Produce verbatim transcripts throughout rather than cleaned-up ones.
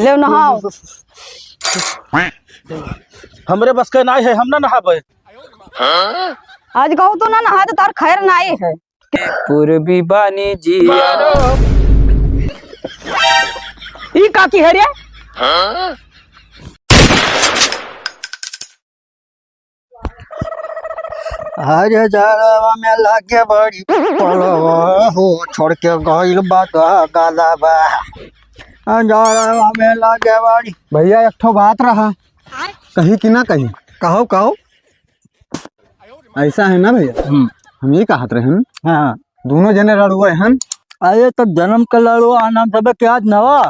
ले नहाओ। हमरे बस के नाई है, हम ना नहाबे। आज कहू तू ना नहा तो तार खैर नाई है। पूर्वी बानी जी। ई का की है रे? अरे जाड़वा में लागे बड़ी पड़वा हो, छोड़ के गइल बा गा-, गालावा। जाड़वा में लागे बड़ी। भइया, एक ठो बात रहा, कही कि ना कही? कहो, कहो। ऐसा है ना भइया, हम्म। हम यही कहत रहे हैं, हाँ। दोनों जने लड़ुए हैं। अरे तो जन्म के लड़ुआ नाम सबे क्या आज नवा?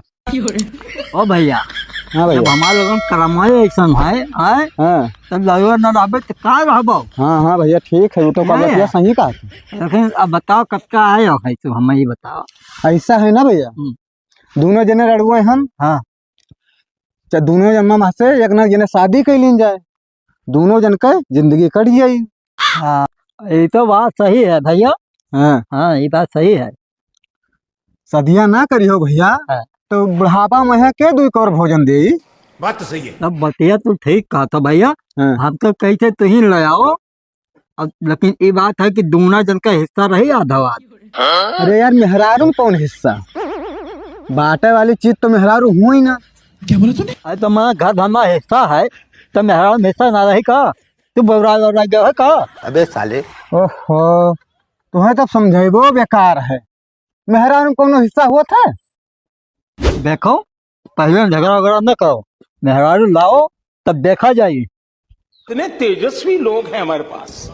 ओ भइया, हाँ भइया। जब हमार लोगन करमाई ऐसन है, आय? हाँ। तब लड़ुआ न रहबे तो का रहबो? हाँ, हाँ भइया, ठीक है, वो तो नहीं बतिया है। सही कहत है। लेकिन अब बताओ कब का आए हो भाई तू, हमें ही बताओ। ऐसा है ना भइया, हम्म। दोनों जने लड़ुए हैं। हाँ। चाहे दोनों जन्म में से एक ना जने शादी कर लीन जाए, दोनों जन के जिंदगी कट जाई। हाँ, ये तो बात सही है भइया। हाँ। हाँ, ये बात सही है। सदिया ना करियो भइया, हाँ। तो बुढ़ापा में है के दुई कौर भोजन देई? बात तो सही है। तब बतिया तू ठीक कहत हो भइया। हाँ। हम तो कहते तू ही ले आओ, अब लेकिन ये बात है कि दूना जन का हिस्सा रही आधा आध। अरे यार, मेहरारू में कौन हिस्सा? बांटे वाली चीज तो मेहरारू हुई ना। क्या बोला तूने? अरे तो हमारा घर हमारा हिस्सा है, तो मेहरारू में हिस्सा ना रही का? तू बौरा बौरा गया है का? अबे साले। ओहो, तुम्हें तब समझेबो बेकार है। मेहरारू में कौनो हिस्सा हुआ था? देखो, पहले झगड़ा वगड़ा न करो, मेहरारू लाओ, तब देखा जाई। इतने तेजस्वी लोग हैं हमारे पास,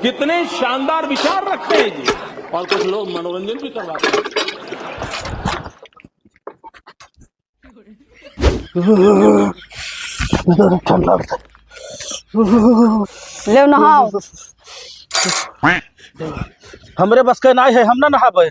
कितने शानदार विचार रखते हैं जी। और कुछ लोग मनोरंजन भी करवाते हैं। ठंडा लगता है। ले नहाओ। हमरे बस के नाई है, हम ना नहाबे।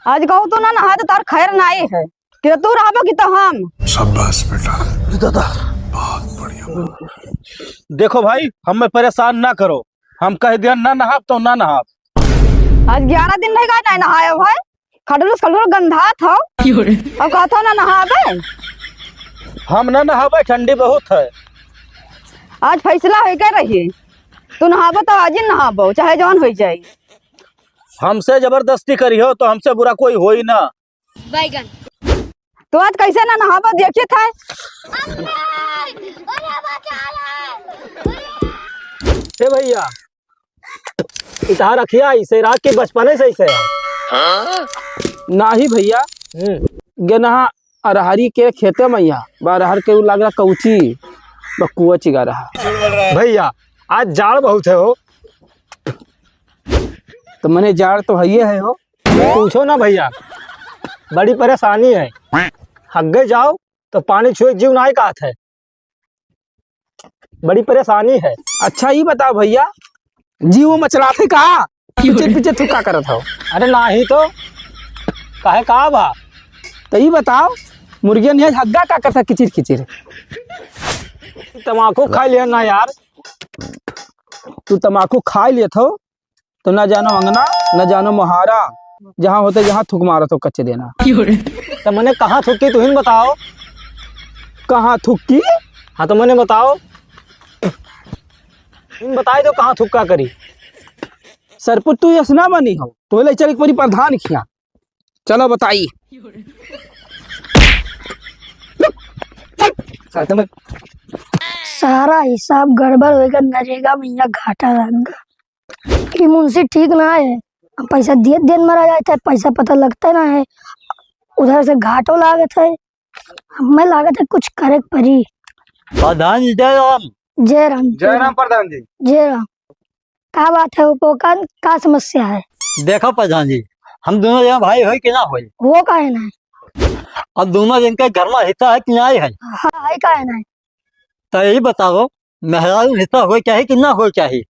आज कहू तू ना नहा तो तार खैर नाई है। कि तो तू रहबो कि तो हम। शाबाश बेटा। दादा। बहुत बढ़िया। देखो भाई, हमें परेशान ना करो, हम कह दिया ना नहाब तो ना नहाब। आज ग्यारह दिन रह गए ना नहाए भाई, खडुलस खडुल गंधात हो। क्यों रे? अब कहत हो ना नहाबे। हम ना नहाबे, ठंडी बहुत है। आज फैसला होइके रही, तू नहाबो तो आज ही नहाबो, चाहे जौन होइ जाए। हमसे जबरदस्ती करिहो तो हमसे बुरा कोई होई ना। बैगन। तो आज कैसे ना नहाबो, देखित है। ए भइया, इतहा रखिया, इसे रात के बचपने से इसे है। नाही भइया, हम्म। गेनहा अरहरी के खेते में या, बा अरहर के उ लाग रहा कौची, बकुआ चिगा रहा। भइया, आज जाड़ बहुत है हो। तो मने जाड़ तो हइये है हो। पूछो ना भइया, बड़ी परेशानी है। हग्गे जाओ तो पानी छुए जीव नाई कहत है, बड़ी परेशानी है। अच्छा ई बताओ भइया, जीव मचलात है का? पीछे पीछे तू का करत हो? अरे नाही तो, काहे का बा? तो ई बताओ, मुर्गियन ये हग्गा का करता किचिर किचिर? तमाकू खाई लिया ना यार, तू तमाकू खाई लेत हो तो ना जानो अंगना, ना जानो मोहारा, जहाँ होते जहाँ थूक मारत हो कच्चे देना। क्यों रे? तो मने कहाँ थूकी, तुहिन बताओ। कहाँ थूकी? हाँ, तो मने बताओ, तुहिन बताई दो कहाँ थूका करी। सरपुत तू यस ना बनी हो, तो ले चल एक बारी प्रधान खिया। चलो बताई। सारा हिसाब गड़बड़ होइगा, नरेगा में यहाँ घाटा लग गा। ई मुंशी ठीक ना है, हम पैसा दिए दिन मरा जात है, पैसा पता लगता ना है, उधर से घाटो लागत है, हमें लागत है कुछ करे के परी। प्रधान जी जय राम। जय राम। जय राम प्रधान जी। जय राम। का बात है उपो का, का समस्या है? देखो प्रधान जी, हम दोनों जन भाई होई कि ना होई? हो काहे ना? अब दोनों जन के घर में हिस्सा है कि नाई है? हाँ, है काहे ना? तो यही बताओ, मेहरारू हिस्सा होए चाही कि ना होए चाही?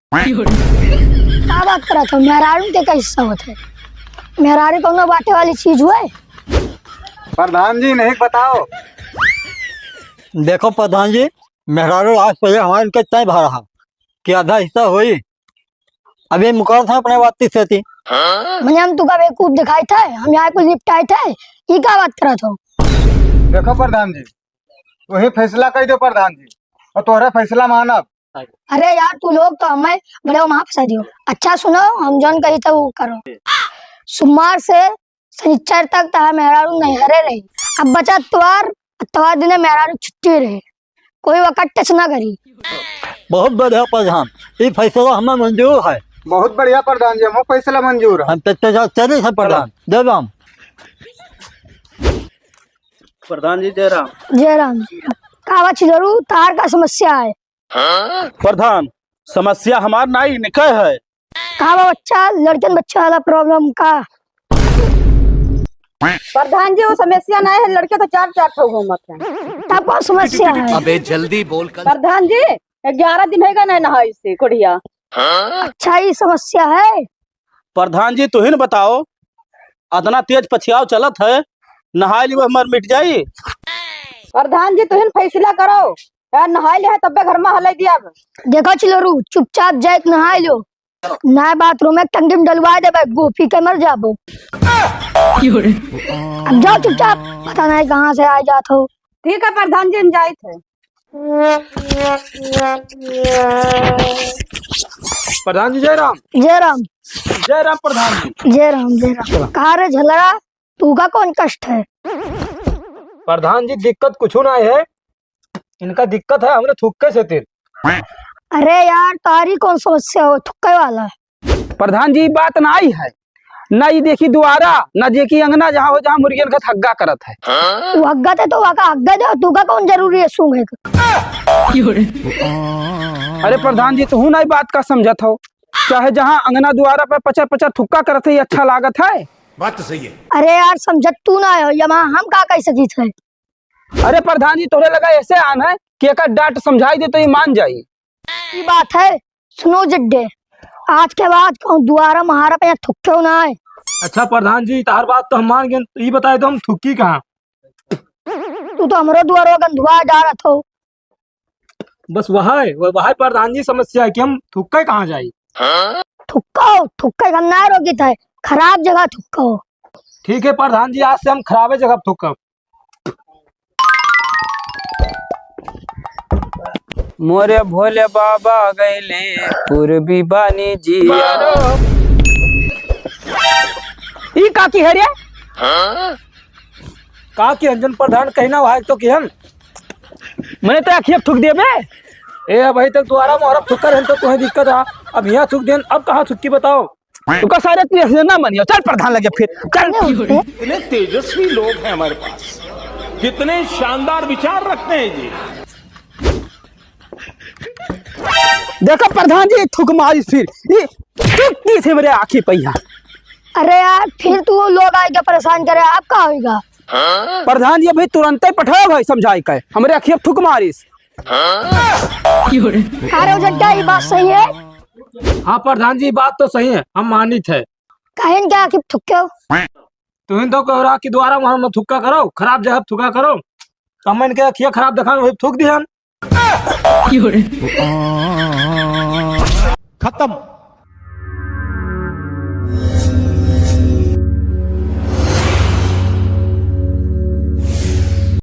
का बात करत हो? मेहरारू के का हिस्सा होत है? मेहरारू कौनो बांटे वाली चीज हुए? प्रधान जी, नहीं बताओ। देखो प्रधान जी, मेहरारू आज पहले हमारे इनके तय भा रहा कि आधा हिस्सा होई। अभी मुकर था अपने बात से थी। मने हम तुका बेवकूफ दिखाई थे, हम यहाँ कुछ निपटाए थे, ई का बात करत हो? देखो प्रधान जी, वही फैसला कइ देउ प्रधान जी, और तोहरा फैसला मानब। अरे यार, तू लोग तो हमें बड़े वहाँ फँसा दियो। अच्छा सुनो, हम जौन कही तो वो करो। सोमवार से शनिचर तक तहार मेहरारू नैहरे रही। अब बचा अतवार, अतवार दिने मेहरारू छुट्टी रही, कोई वकत टच ना करी। बहुत बढ़िया प्रधान, ई फैसला हमें मंजूर है। बहुत बढ़िया प्रधान जी, हमहू फैसला मंजूर है। हम तो तेरा चले से प्रधान। जय राम। प्रधान जी, जय राम। जय राम, जय राम। का बा छिलोरू, तार का समस्या है? प्रधान, समस्या हमार नाई, इनका है। का बा बच्चा, लड़कन बच्चा वाला problem का? प्रधान जी, वो समस्या नाई है, लड़के तो चार चार ठो घूमत हैं। तब कौन समस्या है? अबे जल्दी बोल कर। प्रधान जी, ग्यारह दिन होइगा ना नहाई से, कोढ़िया। अच्छा, ई समस्या है? प्रधान जी, तुहिन बताओ, अतना तेज पछियाव चलत है, नहाई लियो हमार मिट जाई। प्रधान जी, तुहिन फैसला करो, यार, नहाई ले है तब्बे घर में हलाई दिया। देखो छिलोरू, चुपचाप जाए के नहाई लो, नए बाथरूम में टंकी में डलवा देबे, गोपी के मर जाबो। अब जाओ चुपचाप, पता नहीं कहाँ से आ जात हो। ठीक है प्रधान जी, हम जाइत है। प्रधान जी, जय राम। जय राम। जय राम प्रधान जी। जय राम, जय राम। का रे झलरा, तू का कौन कष्ट है? प्रधान जी, दिक्कत कुछ ना है, इनका दिक्कत है हमरे थुक्के से तेल। अरे यार, तारी कौन समस्या हो, थुक्के वाला? प्रधान जी, बात नाई है, ना ई देखी दुआरा, ना देखी अंगना, जहाँ हो, जहाँ मुर्गियन का हग्गा करत है। वो हग्गा थे तो वहाँ का हग्गा दे, तू का कौन जरूरी है सूंघे का? अरे प्रधान जी, तू ना ई बात का समझत हो, चाहे जहाँ अंगना दुआरा पे पचर पचर थुक्का करत है, ये अच्छा लागत है? बात तो सही है। अरे यार, समझत तू ना हो, ये वहाँ हम का कह सकित है? अरे प्रधान जी, तोहरे लगा ऐसे आन है कि एकर डांट समझाई दे तो ई मान जाई। ई बात है, सुनो जड्डे, आज के बाद कहूँ दुआरा महारा पे यहाँ थुक्के हो ना है। अच्छा प्रधान जी, तार बात तो हम मान गए, तो ई बताए तो हम थुक्की कहाँ? तू तो हमरो दुआरो गंधुआ डालत हो। बस वह है, वह, वह है प्रधान जी समस्या है कि हम थुक्के कहाँ जाई? थुक्को, थुक्के का ना रोकित है, खराब जगह थुक्को। ठीक है प्रधान जी, आज से हम खराबे जगह थुक्कब। मोरे भोले बाबा गइले पूर्वी बानी जी। ई का की है रे? का की अंजन प्रधान कहना वहाँ तो किहन? मने तो अखिया थुक देबे। ए, अबहीं तक दुआरा मोहरा थुक्का रहन तो तुम्हें दिक्कत आ, अब यहाँ थुक देन, अब कहाँ थुक्की बताओ? तुका सारे तू ऐसे ना मानियो, चल प्रधान लगे फिर, चल। इतने तेजस्वी लोग हैं हमारे पास, कितने शानदार विचार रखते हैं जी। देखो प्रधान जी, थुक मारी फिर, ये थुक दी थी मेरे आँखी पे यहाँ। अरे यार, फिर तू वो लोग आए के परेशान करे, अब का होइगा? प्रधान जी अभी तुरंते पठाओ भाई समझाई के, हमरे अखिया थुक मारिस। अरे जड्डा, ये बात सही है? हाँ प्रधान जी, बात तो सही है, हम मानित है। कहेन क्या आखिर थुक्के हो? तुहिन तो कह रहा कि दुआरा मोहरा मत थुक्का करो, खराब जगह थुक्का करो, तो हम इनके अखिया खराब देखा, वही थुक दिहन। खत्म।